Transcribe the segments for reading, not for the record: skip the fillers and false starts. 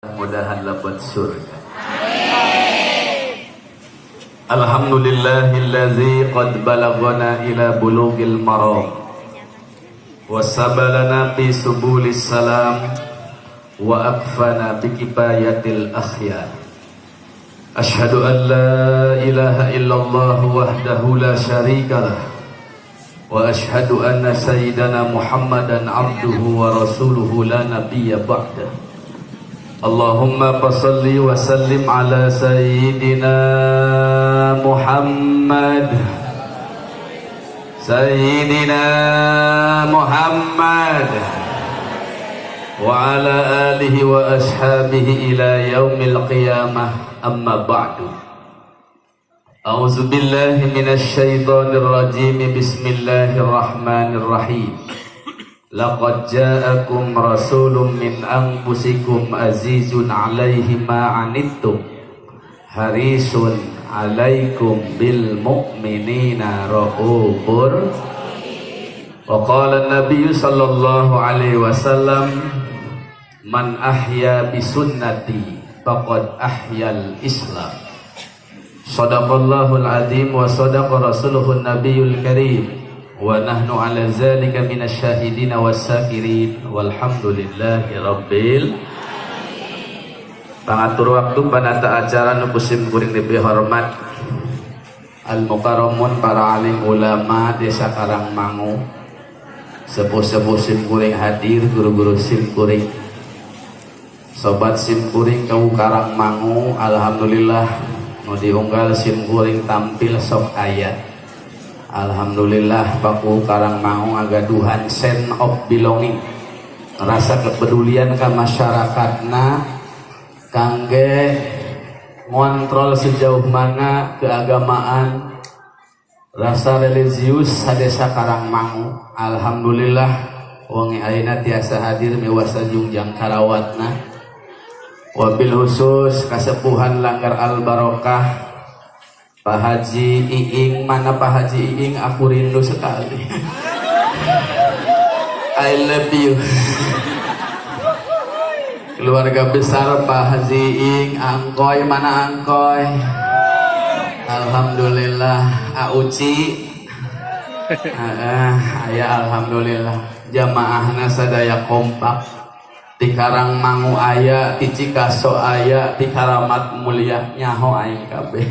Mudahan dapat surga. Alhamdulillahillazi qad balaghana ila bulughil maram wa sabalana fi subulis salam wa akfana bi kifayatil akhyar. Ashhadu an la ilaha illallah wahdahu la syarika lah wa ashhadu anna sayyidana Muhammadan abduhu wa rasuluhu la nabiyya ba'dah. Allahumma fasalli wa sallim ala sayyidina Muhammad, sayyidina Muhammad, wa ala alihi wa ashabihi ila yaumil qiyamah. Amma ba'du. A'udzu billahi minasy syaithanir rajim. Bismillahirrahmanirrahim. Laqad ja'akum rasulun min anfusikum azizun 'alaihi ma 'anittum harisun 'alaikum bil mu'minina raufur. Wa qala an-nabiy sallallahu alaihi wasallam, man ahya bi sunnati faqad ahyal islam. Sadaqallahul azim wa sadaqa rasuluhun nabiyul karim wa nahnu ala zalika minasyahidin wassakirin walhamdulillahi rabbil. Pangatur waktu, panata acara nu ku sim kuring dipihormat, al mukarramun, para alim ulama Desa Karangmangu, sepuh-sepuh sim kuring hadir, guru-guru sim kuring, sobat sim kuring kau Karangmangu. Alhamdulillah, nu diunggal sim kuring tampil sok aya. Alhamdulillah, Paku Karangmangu ngagaduhan sense of belonging, rasa kepedulian ke masyarakatna, kangge ngontrol sejauh mana keagamaan, rasa religius sadesa Karangmangu. Alhamdulillah, wengi ayeuna tiasa hadir miwah sajungjang karawatna. Wabil khusus kasepuhan Langgar Al Barokah, Pak Haji Iing. Mana Pak Haji Iing? Aku rindu sekali. I love you. Keluarga besar Pak Haji Iing, Angkoy, mana Angkoy? Alhamdulillah, Auci. Ah, ya, alhamdulillah. Jamaahna sadaya kompak. Di Karangmangu aya, di Cikaso aya, di Karamat Mulia nyaho aing kabeh.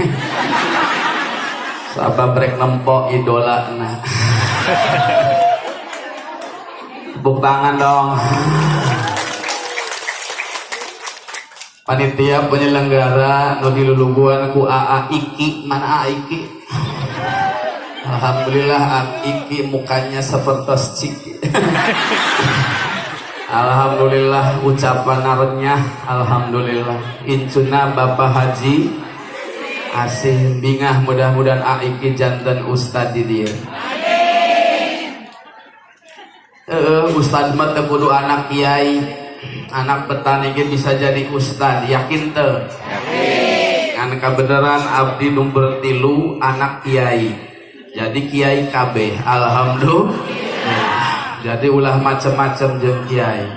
Sabab rek nempo idolana. Tepuk tangan dong. Panitia penyelenggara nu diluluguan ku AA Iki, mana AA Iki? Alhamdulillah, AA Iki mukanya seperti Ciki. Alhamdulillah, ucapan renyah. Alhamdulillah, incuna Bapak Haji Asih bingah, mudah-mudahan AA Iki janten ustad di dieu. Ustad mah teu kudu anak kiai, anak petani ge bisa jadi ustad, yakin teu? Yakin. Ngan kabeneran abdi nomor 3 anak kiai, jadi kiai kabeh, alhamdulillah. Jadi ulah macem-macem jeung kiai.